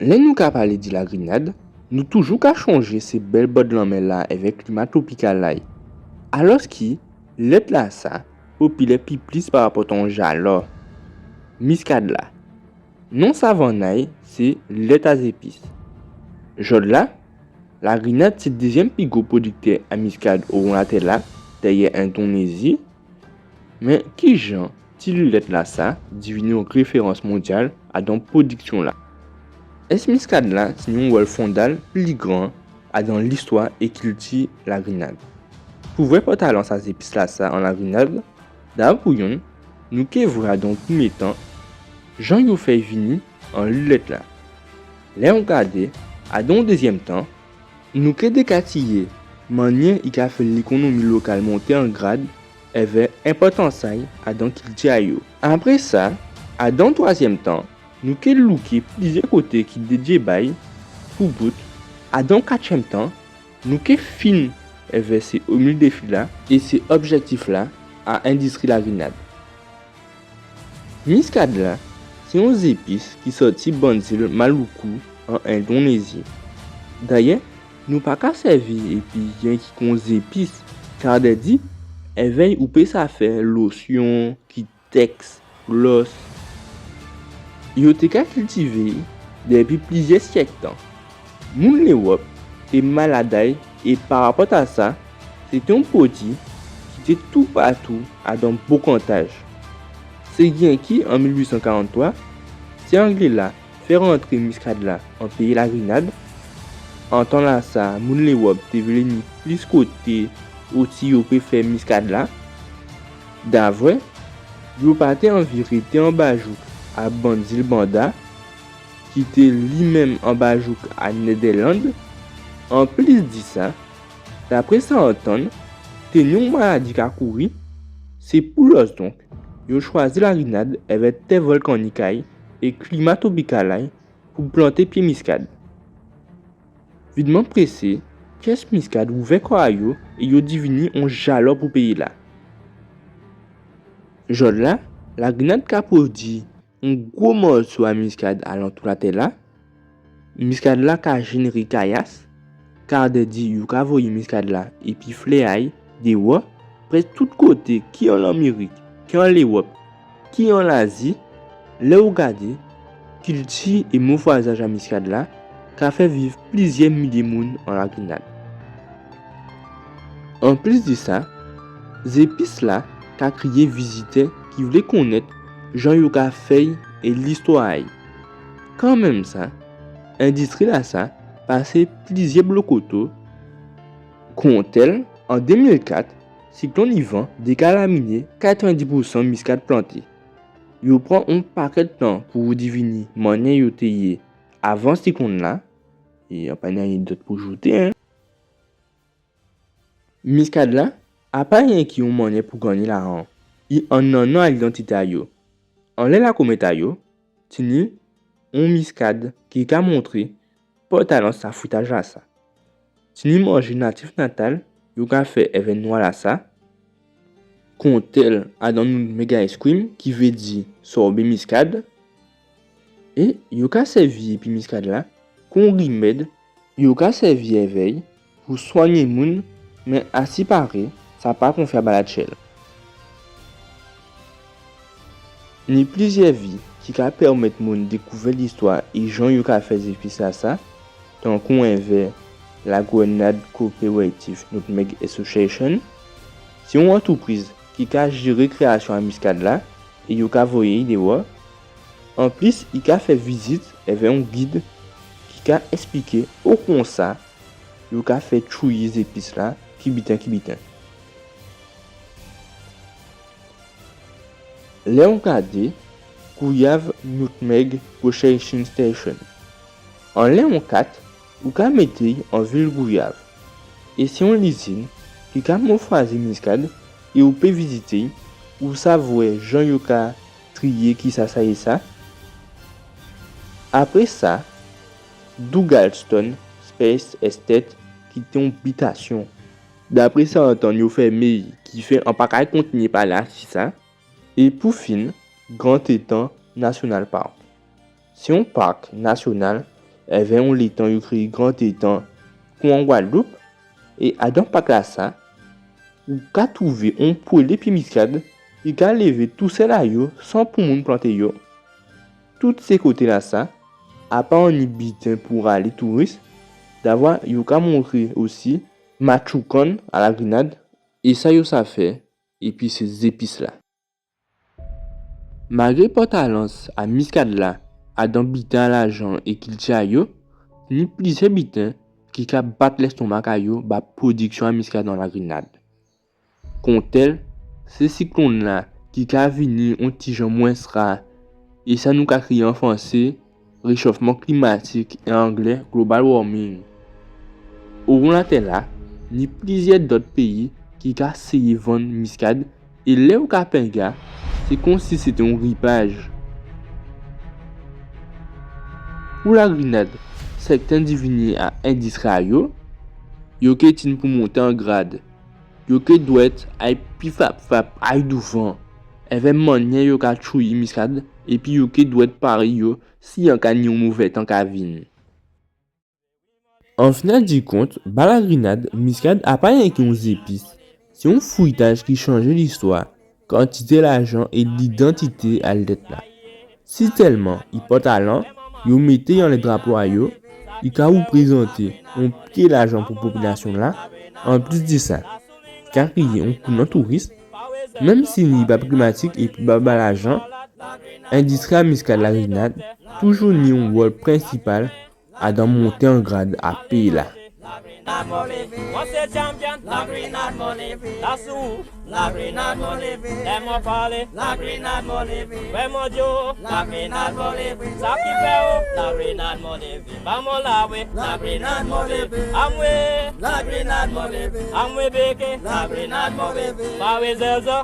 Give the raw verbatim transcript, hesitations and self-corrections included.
Lè nou ka palé di Lagrinad, nou toujou ka chonjé sé bèl bòdlanmè-la èvè klima twopikal a'y. Alòski, lèt-lasa popilè pi plis parapòt a on jalò, miskad-la. Non savann a'y sé lèt a zépis. Jòdla, Lagrinad sé dézyèm pi gwo pwodiktè a miskad owon latè-la, dèyè Endonézi. Mé kijan ti lilèt-lasa divini on référans mondyal adan pwodiksyon-la? Ès miskad-la tini on wòl fondal pli gran adan listwa é kilti Lagrinad? Pou vwè pòtalans a zépis-lasa an Lagrinad, dabò pou yonn, nou ké vwè adan on prèmyé tan jan yo fè'y vini an lilèt-la. Lè ou gadé, adan on dézyèm tan, nou ké dékatiyé mannyè i ka fè lékonomi lokal monté an grad èvè enpòtans a'y adan kilti a yo. Apré sa, adan on twazyèm tan, nou ké louké plizyè koté ki dédyé ba'y. Pou bout, adan on katriyèm tan, nou ké fin èvè sé omil défi-la é sé objèktif-la a endistri Lagrinad. Miskad-la sé on zépis ki sòti bann zil Maluku an Endonézi. Dayè, nou pa ka sèvi épi yenki kon zépis, kardèdi, èvè'y ou pé sa fè losyon, kitèks, glòs. Yo té ka kiltivé'y dépi plizyè syèk tan. Moun Léwòp té malad a'y é parapòt a sa, sé té on pwodui ki té toupatou adan bokantaj. Sé yenki an mil wi san karanntwa, sé Anglé-la fè rantré miskad-la an péyi Lagrinad. An tan-lasa, moun Léwòp té vlé ni plis koté oti yo pé fè miskad-la. Davwè, yo pa té anvi rété anba jouk a bann zil Banda, ki té li menm anba jouk a Nèdèland. Anplis di sa, dapré sa an tann, té ni on maladi ka kouri, sé pou lòs donk, yo chwazi Lagrinad èvè tè vòlkanik a'y é klima twopikal a'y pou planté pyé miskad. Vitman présé, pyès miskad ouvè kò a yo é yo divini on jalò pou péyi-la. Jòdla, Lagrinad ka pwodui on gwo mòso a miskad alantou latè-la. Miskad-la ka jénéré kayas, kardèdi yo ka voyé miskad-la épi flè a'y déwò, prèsk tout koté, ki an Lanmérik, ki an Léwòp, ki an Lazi. Lè ou gadé, kilti é mofwazaj a miskad-la ka fè viv plizyè milyé moun an Lagrinad. Anplis di sa, zépis-la ka kriyé vizitè ki vlé konnèt jan yo ka fè'y é listwa a'y. Kanmenm sa, endistri-lasa pasé plizyè blokoto. Kontèl, an dé mil kat, siklòn Ivan dékalaminé katrèvendis pousan miskad planté. Yo pran on pakèt tan pou yo divini mannyè yo té yé avan siklòn-la. É an pa ni ayen dòt pou jouté, en. Miskad-la, a pa yenki on mannyè pou gannyé lajan, i an nannan a lidantité a yo. Anlè lakomèt a yo, tini on miskad ki ka montré pòtalans a fwitaj-lasa. Tini manjé natif natal yo ka fè èvè nwa-lasa, kontèl adan nutmeg ice cream, ki vé di sòbé miskad. É yo ka sèvi épi miskad-la kon rimèd. Yo ka sèvi èvè'y pou swanyé moun, mé asiparé, sa pa konfyab a latjèl. Ni plizyè vi ki ka pèmèt moun dékouvè listwa é jan yo ka fè zépis-lasa, tankou èvè la Grenada Cooperative Nutmeg Association. Sé on antoupriz ki ka jéré kréyasyon a miskad-la é yo ka voyé'y déwò. Anplis, i ka fè vizit èvè on gid ki ka èspliké o konsa yo ka fè tchouyé zépis-la, ki biten, ki biten. Lè ou gadé Gouyave Nutmeg Processing Station, anlè on kat, ou ka mété'y an vil Gouyave. É sé on lizin ki ka mofwazé miskad é ou pé vizité'y, ou sa vwè jan yo ka triyé kisa sa yé sa. Apré sa, Douglaston Space Estate, ki té on bitasyon. Dapré sa an tann, yo fèmé'y, kifè an pa kay kontinyé palé asi sa. É pou fin, Grand Teton National Park. Sé on park nasyonal èvè on létan yo kriyé Gran Étan, kon an Gwadloup. É adan pak-lasa, ou ka twouvé on pwélé pyé miskad ki ka lévé tousèl a yo san pon moun planté yo. Tout sé koté-lasa, a pa anni biten pou ralé touris, davwa yo ka montré osi matjoukan a La Grenade, é sa yo sa fè, épi sé zépis-la. Malgré pòtalans a miskad-la adan biten a lajan é kilti a yo, ni plizyè biten ki ka bat lèstomak a yo ba pwodiksyon a miskad an La Grenade. Kontèl, sé siklòn-la ki ka vini on tijan mwens ra, é sa nou ka kriyé an fransé réchofman klimatik é an anglé global warming. Owon latè-la, ni plizyè dòt péyi ki ka séyé vann miskad, é lè ou ka penga, sé konsi sé té on ripaj. Pou La Grenade, sèten divini a endistri a yo, yo ké tin pou monté an grad. Yo ké dwèt ay pi fap-fap ay douvan, èvè mannyè yo ka tchouyé miskad, épi yo ké dwèt paré yo si an ka ni on mové tan ka vin. An final di kont, ba La Grenade, miskad a pa yenki on zépis, sé on fritaj ki chanjé listwa, kantité lajan é lidantité a lèt-la. Sitèlman i pòtalan, yo mété'y anlè drapo a yo, i ka rèprézanté on pyé lajan pou popilasyon-la. Anplis di sa, i ka kriyé on kou nan touris, menm si ni ba pwoblèmatik épi ba, ba lajan, endistri a miskad La Grenade toujou ni on wòl prensipal adan monté an grad a péyi-la. Mwen sé chanpyon La Grenade, mwen lévé. Lasou La Grenade, mwen lévé. Lè mwen palé La Grenade, mwen lévé. Wè mwen di'w La Grenade, mwen lévé. Sa ki fè'w La Grenade, mwen lévé. Ba mwen lawé La Grenade, mwen lévé. Amwé La Grenade, mwen lévé. Amwé béké La Grenade, mwen lévé. Ba wè zèzò.